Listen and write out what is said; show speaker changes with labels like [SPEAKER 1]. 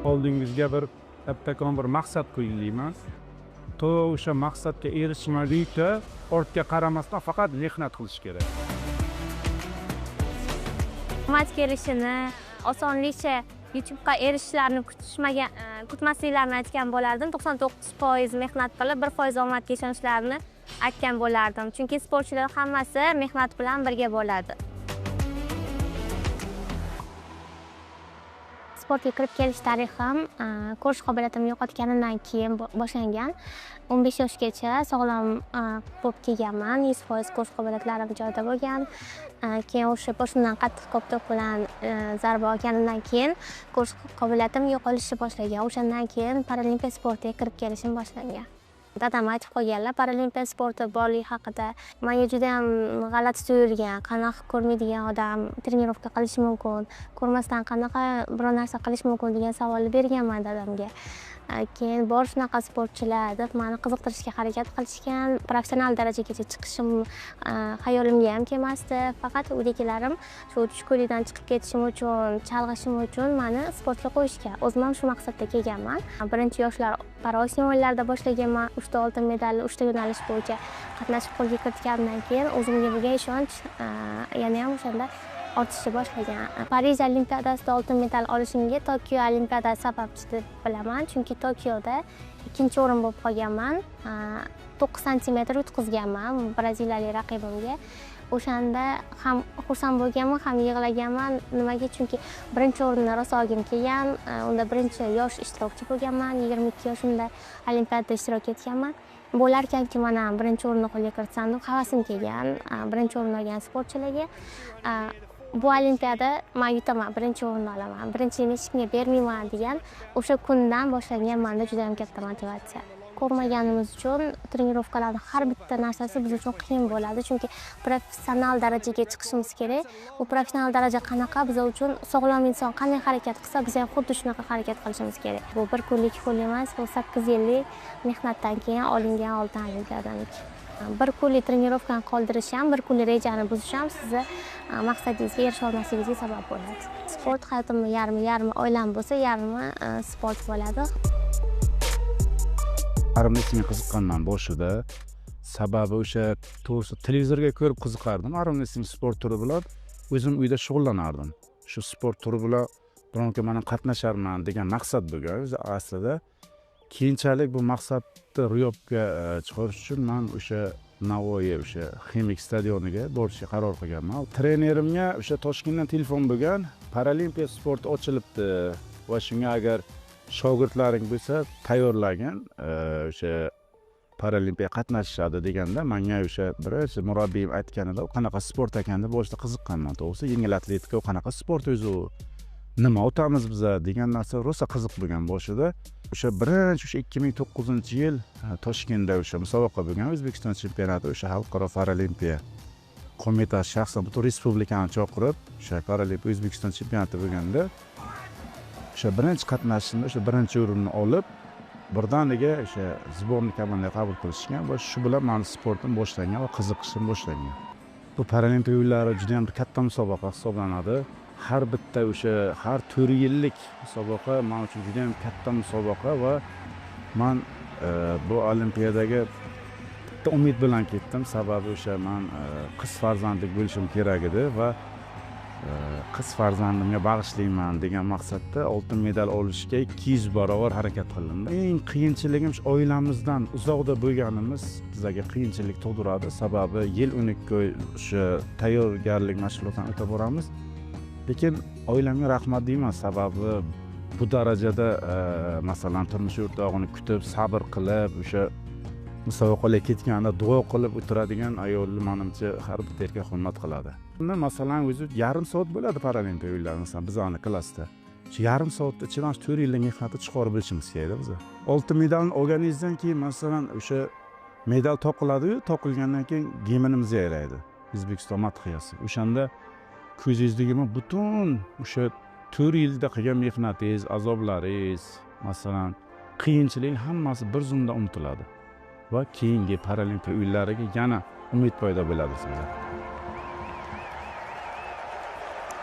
[SPEAKER 1] Oldingizga bir kattakon bir maqsad qo'ying deyman. To o'sha maqsadga erishmaguncha ortga qaramasdan faqat mehnat qilish kerak.
[SPEAKER 2] Omad kelishini, osonlikcha yutuqqa erishishlarini kutmasliklarini aytgan bo'lardim. 99% mehnat qilib, 1% omadga ishonishlarini aytgan bo'lardim. Chunki sportchilar hammasi mehnat bilan birga bo'ladi. Sportga kirib kelish tarixim ko'rish qobiliyatimni yo'qotganimdan keyin boshlangan. 15 yoshgacha sog'lom bo'lib kelganman, 100% ko'rish qobiliyatlarim joyida bo'lgan. Keyin o'sha boshimdan qattiq koptok bilan zarba olganimdan keyin ko'rish qobiliyatim yo'qolishni boshlagan. O'shandan keyin paralimpiya sportiga kirib kelishim boshlangan. Dadam aytib qo'yganlar paralimpiya sporti borligi haqida. Menga juda ham g'alati tuyulgan, qanaqa ko'rmaydigan odam trenirovka qilishi mumkin, ko'rmasdan qanaqa biror narsa qilish mumkin degan savolni berganman dadamga. Keyin bor shunaqa sportchilar deb meni qiziqtirishga harakat qilishgan. Professional darajagacha chiqishim xayolimga ham kelmasdi. Faqat uydagilarim shu tushkunlikdan chiqib ketishim uchun, chalg'ishim uchun meni sportga qo'yishgan. O'zim ham shu maqsadda kelganman. Birinchi yoshlar Paraosiyo o'yinlarida boshlaganman. 3 ta oltin medalni 3 ta yo'nalish bo'yicha qatnashib qo'lga kiritganimdan keyin o'zimga bo'lgan ishonch yana ham o'shanda ortishni boshlagan. Parij Olimpiadasida oltin medal olishimga Tokio Olimpiadasi sababchi deb bilaman, chunki Tokioda 2-o'rin bo'lib qolganman. 9 santimetr yutqizganman braziliyalik raqibimga. O'shanda ham xursand bo'lganman, ham yig'laganman. Nimaga? Chunki birinchi o'rinni rosa olgim kelgan. Unda birinchi yosh ishtirokchi bo'lganman. 22 yoshimda olimpiadada ishtirok etganman. Bo'larkanki, mana birinchi o'rinni qo'lga kiritsam deb havasim kelgan. Birinchi o'rin olgan sportchilarga bu olimpiada men yutaman, birinchi o'rinni olaman, birinchilikni hech kimga bermayman degan o'sha kundan boshlangan menda juda ham katta motivatsiya. Ko'rmaganimiz uchun trenirovkalarning har bitta narsasi biz uchun qiyin bo'ladi, chunki professional darajaga chiqishimiz kerak. U professional daraja qanaqa? Biz uchun sog'lom inson qanday harakat qilsa, biz ham xuddi shunaqa harakat qilishimiz kerak. Bu bir kunlik, ikki kunlik emas, bu 8 yillik mehnatdan keyin olingan oltin olimpiadaniki. Bir kunlik trenirovkani qoldirish ham, bir kunlik rejani buzish ham sizni maqsadingizga erisha olmasligingizga sabab bo'ladi. Sport hayotimni yarmi oilam bo'lsa, yarmi sport bo'ladi.
[SPEAKER 1] Armlesingga qiziqqanman boshida. Sababi o'sha to'g'risi televizorga ko'rib qiziqardim. Armlesing sport turi bilan o'zim uyda shug'ullanardim. Shu sport turi bilan biron kun men qatnasharman degan maqsad bo'lgan o'zi aslida. Keyinchalik bu maqsadni ro'yobga chiqarish uchun men o'sha Navoiy o'sha Ximik stadioniga borishga qaror qilganman. Trenerimga o'sha Toshkentdan telefon bo'lgan, paralimpiya sporti ochilibdi va shunga agar shogirdlaring bo'lsa tayyorlagin, o'sha paralimpiya qatnashishadi deganda menga o'sha birinchi murabbiyim aytganida qanaqa sport ekan deb boshida qiziqqanman. To'g'risi yengil atletika qanaqa sport o'zi, u nima o'tamiz biza degan narsa rosa qiziq bo'lgan boshida. O'sha birinchi o'sha 2009-yil Toshkentda o'sha musobaqa bo'lgan, O'zbekiston chempionati, o'sha xalqaro paralimpiya qo'mitasi shaxsan butun respublikani chaqirib, o'sha paralimpiya O'zbekiston chempionati bo'lganda o'sha birinchi qatnashishimda o'sha birinchi o'rinni olib, birdaniga o'sha sborniy komandaga qabul qilishgan va shu bilan meni sportim boshlangan va qiziqishim boshlangan. Bu paralimpiya o'yinlari juda ham katta musobaqa hisoblanadi. Har bitta o'sha har 4 yillik musobaqa men uchun juda ham katta musobaqa va men bu olimpiadaga bitta umid bilan ketdim. Sababi o'sha men qiz farzandlik bo'lishim kerak edi va qiz farzandimga bag'ishlayman degan maqsadda oltin medal olishga 200 barobar harakat qildim. Eng qiyinchiligim shu oilamizdan uzoqda bo'lganimiz bizga qiyinchilik tug'diradi. Sababi yil 12 oy o'sha tayyorgarlik mashg'ulotdan o'tib boramiz. Lekin oilamga rahmat deyman, sababi bu darajada masalan turmush o'rtog'ini kutib, sabr qilib, o'sha musobaqalarga ketganda duo qilib o'tiradigan ayolni menimcha har bitta erkak hurmat qiladi. Unda masalan o'zi yarim soat bo'ladi paralimpiya o'yinlari, masalan bizani klassda. Shu yarim soatda ichidan 4 yillik mehnatni chiqarib bilishimiz kerak biz. Oltin medalni olganingizdan keyin masalan o'sha medal toqiladi-yu, toqilgandan keyin gimnimiz yayraydi. O'zbekiston madhiyasi. O'shanda ko'zingizdagi butun o'sha 4 yilda qilgan mehnatingiz, azoblaringiz, masalan, qiyinchilik hammasi bir zumda unutiladi. Va keyingi paralimpiya o'yinlariga yana umid paydo bo'ladi sizda.